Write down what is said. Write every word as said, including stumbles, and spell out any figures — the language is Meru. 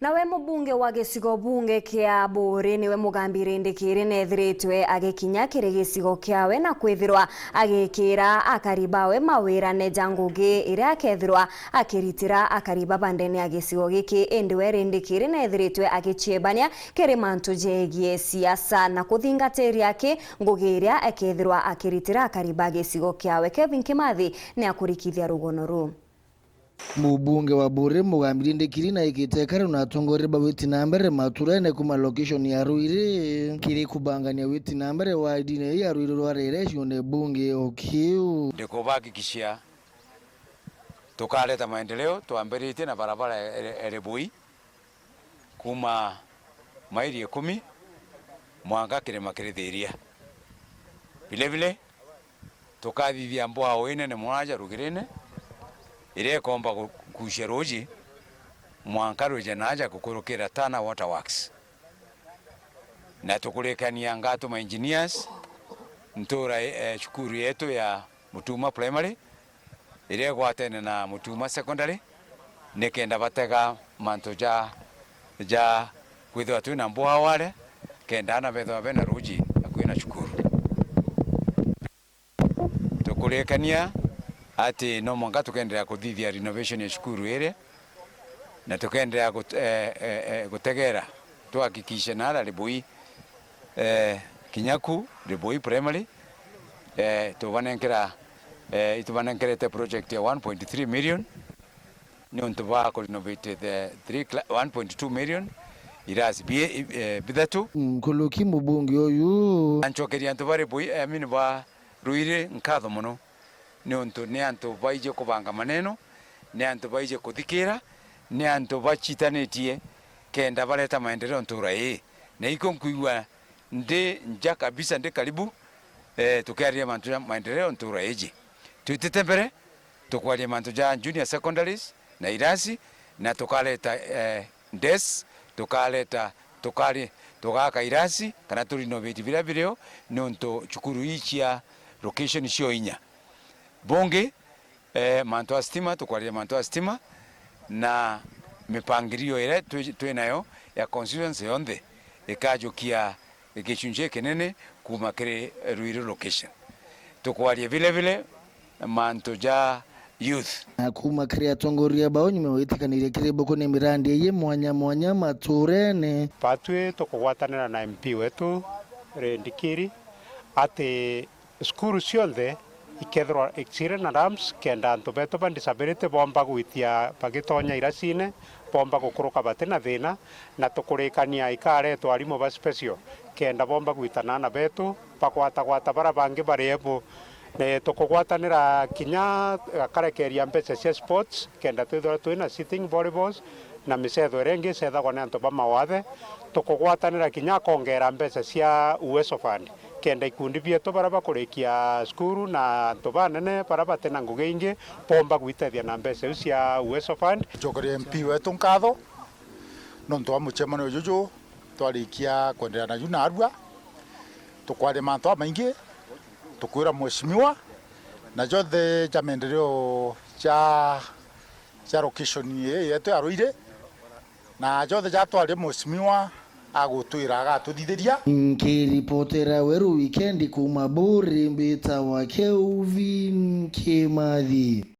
Nawe mubunge wa gicigo bunge kia Buuri niwe Mugambi Rindikiri neethiritwe agikinya kiri gicigo kiawe na kwithirwa agikira akari bawe mawirane ja ngugi iria akethirwa akiritira akari baba ndene ya gicigo giki. Indi we Rindikiri neethiritwe agiciebania kiri mantu jegie siasa na kuthingatiria ki ngugi iria akethirwa akiritira akari ba gicigo kiawe. Kevin Kimathi ni akurikithia rugono ruu. Mubunge wa Buuri Mugambi Rindikiri naikite kariu na atongoria ba witi na mbere maturene kuma location ya Ruiri kiri kubangania witi na mbere wa idine ya Ruiri rwa rere cione bunge o kiu. Ndikubahakikishia tukareta maendeleo twambiritie na barabara ya Ere-, Erebui kuma maili ikumi mwanka kirima kiri Thiria. Vile vile, tukathithia mbwao inene mono aja rugirine, iria ikomba gu-, kucia ruuji mwanka rwije naaja kukurukira Tana Water Works. Na tukurikania ngatuma engineers ntura, eh, cukuru yetu ya Mutuma Primary, iria igwatene na Mutuma Secondary, nikenda batega mantu ja, ja kwithirwa twina mbwao aria, kenda aana bethirwa bena ruuji akui na cukuru. Tukurikania ati no mwanka tukenderea kuthithia renovation ya cukuru iria, na tukenderea gut-, eh, eh, eh, gutegera tuhakikishe naara Ribui, eh, kinya ku Ribui Primary, eh, tubanenkera, eh, itubanenkerete project ya one point three million niuntu bwa ku renovate the three cla-, one point two million irasi bi-, eh, bithatu. Nkuluki mubunge uyu ancokeria antu ba Ribui, eh, I mean ba Ruiri nkatho mono, niuntu ni antu baiji kubanga maneno, ni antu baiji kuthikira, ni antu bachitanitie kenda bareta maendeleo ntura ii. Na ikio nkwigua ndi nja kabisa, ndi karibu, eh, tukiariria mantu ja maendeleo ntura iji. Twitite mbere, tukwaria mantu ja junior secondaries na irasi, na tukareta, eh, desks, tukareta, tukari, tugaka irasi, kana tu renovate biria birio, niuntu cukuru ii cia location cio inya. Bungi, eh, mantu a stima, tukwaria mantu a stima, na mipangirio iria twi, twi nayo ya constituency yonthe ikajukia gicunji kinene kuuma kiri Ruiru location. Tukwaria vile vile mantu ja youth. Na kuuma kiri atongoria bao nyuma witikanirie kiri buku ni mirandi ii mwanya mwanya maturene. Batwi tukugwatanira na M P wetu Rindikiri ati cukuru cionthe ikethirwa ciri na ramps, kenda antu betu ba disability boomba gwitia bagitonya irasine, boomba gukuruka bati na thina, na tukurikania ikaretwa arimu ba special, kenda boomba gwita na aana betu bagwatagwata bara bangi bari able. Ne tukugwatanira kinya gakarekeria mbeca cia sports, kenda twithirwa twi na sitting volleyballs, na micetho iria ingi icethagwa ni antu ba mawathe. Tukugwatanira kinya akongera mbeca cia Uwezo Fund, kenda ikundi bietu baria bakurikia cukuru na antu banene baria bati na ngugi ingi boomba gwitethia na mbeca iu cia Uwezo Fund. Ncokeria M P wetu nkatho nontu wa mucemanio juju twarikia kwenderea naju narua. Tukwaria mantu jamaingi, tukwira mheshimiwa, na jonthe ja maendeleo ja, ja location ii yetu ya Ruiri, na jonthe ja twaria mheshimiwa agutwira agatuthithiria. Nkiripotera Weru Wikendi kuuma Buuri, mbitawa Kelvin Kimathi.